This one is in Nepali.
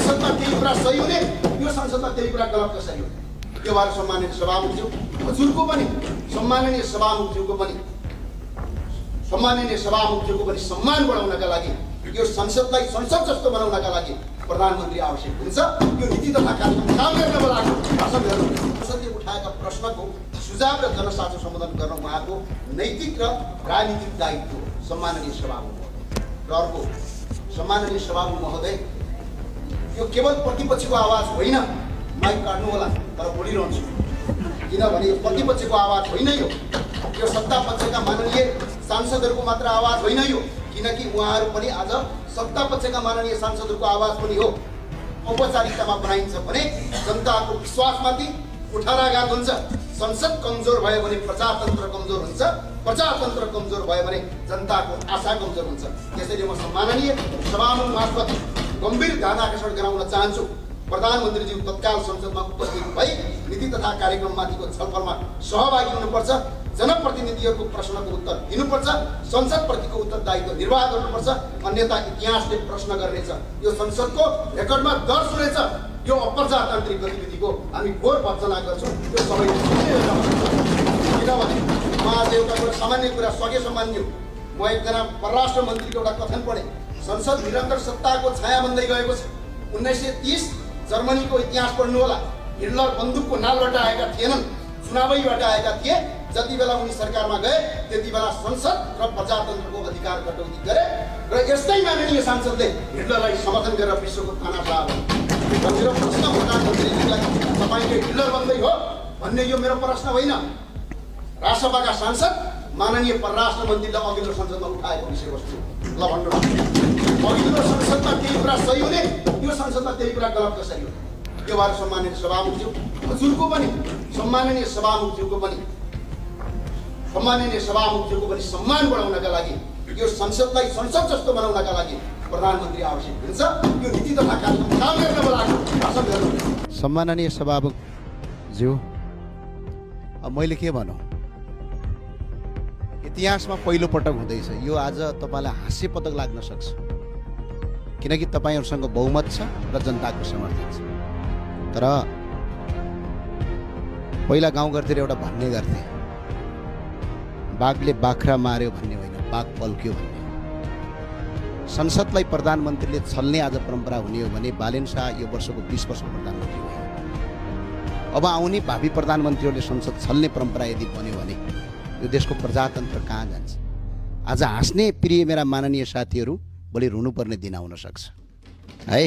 संसदमा केही कुरा सही हुने, यो संसदमा केही कुरा गलत कसरी हुने, यो भएर सम्माननीय सभामुखज्यू हजुरको पनि सम्माननीय सभामुखज्यूको पनि सम्मान बढाउनका लागि, यो संसदलाई संसद जस्तो बनाउनका लागि प्रधानमन्त्री आवश्यक हुन्छ। यो नीति तथा कार्यक्रम काम गर्न बोलाएको भाषण गर्नु, संसदले उठाएका प्रश्नको सुझाव र जनसाचो सम्बोधन गर्न उहाँको नैतिक र राजनीतिक दायित्व हो। सम्माननीय सभामुख र अर्को सम्माननीय सभामुख महोदय, यो केवल प्रतिपक्षको आवाज होइन, माइक काट्नु होला तर बोलिरहन्छु, किनभने यो प्रतिपक्षको आवाज होइन, यो सत्ता पक्षका माननीय सांसदहरूको मात्र आवाज होइन, यो किनकि उहाँहरू पनि आज सत्ता पक्षका माननीय सांसदहरूको आवाज पनि हो। औपचारिकतामा बनाइन्छ भने जनताको विश्वासमाथि कुठाराघात हुन्छ। संसद कमजोर भयो भने प्रजातन्त्र कमजोर हुन्छ, प्रजातन्त्र कमजोर भयो भने जनताको आशा कमजोर हुन्छ। त्यसैले म सम्माननीय सभामुख मार्फत गम्भीर ध्यान आकर्षण गराउन चाहन्छु। प्रधानमन्त्रीज्यू तत्काल संसदमा उपस्थित भई नीति तथा कार्यक्रममाथिको छलफलमा सहभागी हुनुपर्छ, जनप्रतिनिधिहरूको प्रश्नको उत्तर दिनुपर्छ, संसदप्रतिको उत्तरदायित्व निर्वाह गर्नुपर्छ, अन्यथा इतिहासले प्रश्न गर्नेछ, यो संसदको रेकर्डमा दर्ज हुनेछ। यो अप्रजातान्त्रिक गतिविधिको हामी घोर भर्त्सना गर्छौँ। यो सबैले किनभने उहाँले एउटा सामान्य कुरा सके सम्मान्य, म एकजना परराष्ट्र मन्त्रीको एउटा कथन पढेँ, संसद निरन्तर सत्ताको छाया बन्दै गएको छ। 1930 जर्मनीको इतिहास पढ्नु होला, हिटलर बन्दुकको नालबाट आएका थिएनन्, चुनावैबाट आएका थिए। जति बेला उनी सरकारमा गए त्यति बेला संसद र प्रजातन्त्रको अधिकार कटौती गरे र यस्तै माननीय सांसदले हिटलरलाई समर्थन गरेर विश्वको तानाशाह बने। मेरो प्रश्न प्रधानमन्त्रीजीलाई, तपाईँले हिटलर बन्दै हो भन्ने यो मेरो प्रश्न होइन, राष्ट्रसभाका सांसद माननीय परराष्ट्र मन्त्रीले अघिल्लो संसदमा उठाएको विषयवस्तु। ल भन्नुहोस्, अघिल्लो संसदमा केही कुरा सही हुने, यो संसदमा केही कुरा गलत कसरी हुने, यो भएर सम्माननीय सभामुखज्यू हजुरको पनि सम्माननीय सभामुखज्यूको पनि सम्मान बढाउनका लागि, यो संसदलाई संसद जस्तो बनाउनका लागि प्रधानमन्त्री आवश्यक हुन्छ। यो नीति तथा कार्यक्रम काम गर्न बोलाएको भाषण गर्नु। सम्माननीय सभामुखज्यू, अब मैले के भनौँ, इतिहासमा पहिलो पटक हुँदैछ यो। आज तपाईँलाई हास्य पदक लाग्न सक्छ किनकि तपाईँहरूसँग बहुमत छ र जनताको समर्थन छ। तर पहिला गाउँघरतिर एउटा भन्ने गर्थे, बाघले बाख्रा मार्यो भन्ने होइन, बाघ पल्क्यो भन्ने। संसदलाई प्रधानमन्त्रीले छल्ने आज परम्परा हुने हो भने बालेन शाह यो वर्षको 20 वर्षको प्रधानमन्त्री होइन। अब आउने भावी प्रधानमन्त्रीहरूले संसद छल्ने परम्परा यदि बन्यो भने यो देशको प्रजातन्त्र कहाँ जान्छ? आज हाँस्ने प्रिय मेरा माननीय साथीहरू भोलि रुनुपर्ने दिन आउन सक्छ है।